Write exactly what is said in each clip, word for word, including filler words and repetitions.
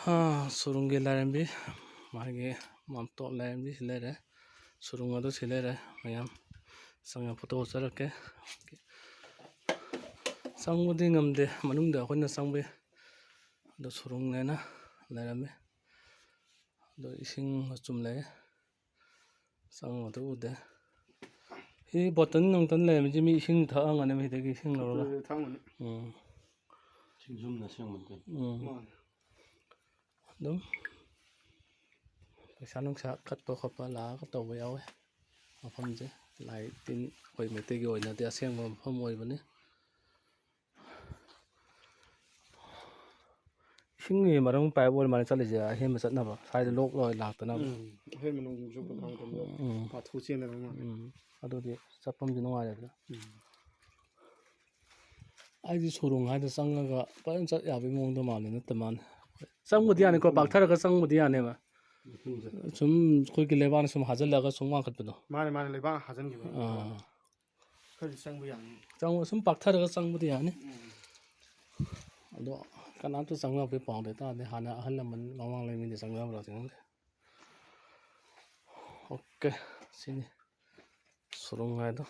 ꯍꯥ, ꯁꯨꯔꯨꯡꯒꯤ ꯂꯥꯏꯔꯦꯝꯕꯤ, ꯃꯥꯒꯤ ꯃꯥꯝꯇꯣꯞ ꯂꯥꯏꯔꯦꯝꯕꯤ ꯁꯤ ꯂꯩꯔꯦ꯫ ꯁꯨꯔꯨꯡ ꯑꯗꯨ ꯁꯤ ꯂꯩꯔꯦ꯫ ꯃꯌꯥꯝ ꯆꯪꯉ ꯐꯣꯇꯣ ꯀꯥꯞꯆꯔꯛꯀꯦ꯫ ꯆꯪꯕꯗꯤ ꯉꯝꯗꯦ, ꯃꯅꯨꯡꯗ ꯑꯩꯈꯣꯏꯅ ꯆꯪꯕ ꯌꯥꯏ꯫ ꯑꯗꯣ ꯁꯨꯔꯨꯡꯅꯦꯅ ꯂꯩꯔꯝꯃꯤ꯫ ꯑꯗꯣ ꯏꯁꯤꯡ ꯃꯆꯨꯝ ꯂꯩ꯫ ꯆꯪꯕꯗ ꯎꯗꯦ꯫ ꯁꯤ ꯕꯣꯇꯜ ꯅꯨꯡꯇꯜ ꯂꯩꯔꯝꯃꯤꯁꯦ ꯃꯤ ꯏꯁꯤꯡ ꯊꯛꯑꯝꯒꯅꯤ, ꯃꯤꯗꯒꯤ ꯏꯁꯤꯡ ꯂꯧꯔꯒ꯫ ꯑꯗꯨꯗꯤ ꯊꯛꯑꯝꯒꯅꯤ꯫ ꯎꯝ꯫ ꯏꯁꯤꯡ ꯂꯨꯝꯅ ꯁꯦꯝꯕꯗꯤ꯫ ꯎꯝ꯫ ꯃꯥꯅꯤ꯫ ꯑꯗꯨꯝ ꯄꯩꯁꯥ ꯅꯨꯡꯁꯥ ꯀꯠꯄ ꯈꯣꯠꯄ ꯂꯥꯛꯑꯒ ꯇꯧꯕ ꯌꯥꯎꯋꯦ꯫ ꯃꯐꯝꯁꯦ ꯂꯥꯏ ꯇꯤꯟ ꯑꯩꯈꯣꯏ ꯃꯩꯇꯩꯒꯤ ꯑꯣꯏꯅꯗꯤ ꯑꯁꯦꯡꯕ ꯃꯐꯝ ꯑꯣꯏꯕꯅꯤ꯫ ꯏꯁꯤꯡꯒꯤ ꯃꯔꯝ ꯄꯥꯏꯞ ꯑꯣꯏꯔ ꯃꯥꯜꯂꯦ ꯆꯠꯂꯤꯁꯦ, ꯑꯍꯦꯟꯕ ꯆꯠꯅꯕ, ꯁ꯭ꯋꯥꯏꯗ ꯂꯣꯛ ꯂꯣꯏ ꯂꯥꯛꯇꯅꯕ꯫ ꯎꯝ, ꯑꯍꯦꯟꯕ ꯅꯣꯡ ꯆꯨꯕ ꯃꯇꯝꯗ ꯎꯝ꯫ ꯄꯥꯊꯨ ꯆꯦꯟꯗꯅꯕ ꯃꯥꯜꯂꯦ꯫ ꯎꯝ, ꯑꯗꯨꯗꯤ ꯆꯠꯐꯝꯁꯨ ꯅꯨꯡꯉꯥꯏꯔꯦꯗꯅ꯫ ꯎꯝ꯫ ꯑꯩꯗꯤ ꯁꯨꯔꯨꯡ ꯍꯥꯏꯗ ꯆꯪꯉꯒ ꯐꯖꯅ ꯆꯠ ꯌꯥꯕꯒꯤ ꯃꯑꯣꯡꯗ ꯃꯥꯜꯂꯦ, ꯅꯠꯇ ꯃꯥꯜꯂꯦ꯫ ꯆꯪꯕꯗꯤ ꯌꯥꯅꯤꯀꯣ, ꯄꯥꯛꯊꯔꯒ ꯆꯪꯕꯗꯤ ꯌꯥꯅꯦꯕ꯫ ꯁꯨꯝ ꯑꯩꯈꯣꯏꯒꯤ ꯂꯩꯕꯥꯛꯅ ꯁꯨꯝ ꯍꯥꯖꯤꯜꯂꯒ ꯁꯨꯝ ꯋꯥꯡꯈꯠꯄꯗꯣ꯫ ꯃꯥꯅꯦ, ꯃꯥꯅꯦ, ꯂꯩꯕꯥꯛ ꯍꯥꯖꯤꯟꯈꯤꯕ꯫ ꯑꯥ꯫ ꯈꯔꯗꯤ ꯆꯪꯕ ꯌꯥꯅꯤ꯫ ꯆꯪꯕ ꯁꯨꯝ ꯄꯥꯛꯊꯔꯒ ꯆꯪꯕꯗꯤ ꯌꯥꯅꯤ꯫ ꯎꯝ꯫ ꯑꯗꯣ ꯀꯅꯥꯝꯇ ꯆꯪꯅꯕꯒꯤ ꯄꯥꯎ ꯂꯩꯇꯥꯔꯗꯤ ꯍꯥꯟꯅ ꯑꯍꯜ ꯂꯃꯟ ꯃꯃꯥꯡ ꯂꯩꯃꯤꯗꯤ ꯆꯪꯅꯕ꯭ꯔꯥ ꯈꯪꯗꯦ꯫ ꯑꯣꯀꯦ, ꯁꯤꯅꯤ ꯁꯨꯔꯨꯡ ꯍꯥꯏꯗꯣ꯫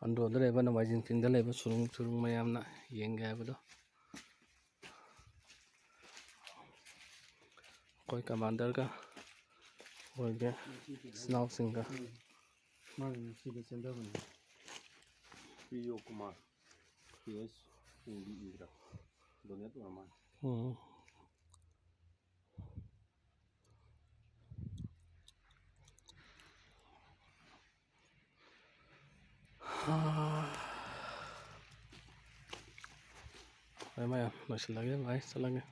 ꯑꯟꯗ꯭ꯔꯣꯗ ꯂꯩꯕ, ꯅꯣꯡꯃꯥꯏꯖꯤꯡ ꯆꯤꯡꯗ ꯂꯩꯕ ꯁꯨꯔꯨꯡ, ꯁꯨꯔꯨꯡ ꯃꯌꯥꯝꯅ ꯌꯦꯡꯒꯦ ꯍꯥꯏꯕꯗꯣ꯫ ꯑꯩꯈꯣꯏ ꯀꯃꯥꯟꯗꯔꯒ ꯑꯩꯈꯣꯏꯒꯤ ꯏꯆꯤꯟ ꯏꯅꯥꯎꯁꯤꯡꯒ꯫ ꯃꯥꯅ ꯉꯁꯤꯗꯤ ꯆꯦꯟꯊꯕꯅꯤ꯫ ꯄ꯭ꯔꯤꯌꯣ Kumar, P S ꯏꯟꯗꯤ Indra, donate ꯑꯣꯏꯔ ꯃꯥꯜꯂꯦ꯫ ꯎꯝ꯫ ꯍꯣꯏ, ꯃꯌꯥꯝ ꯂꯣꯏꯁꯤꯜꯂꯒꯦ, ꯚꯥꯏ, ꯆꯠꯂꯒꯦ꯫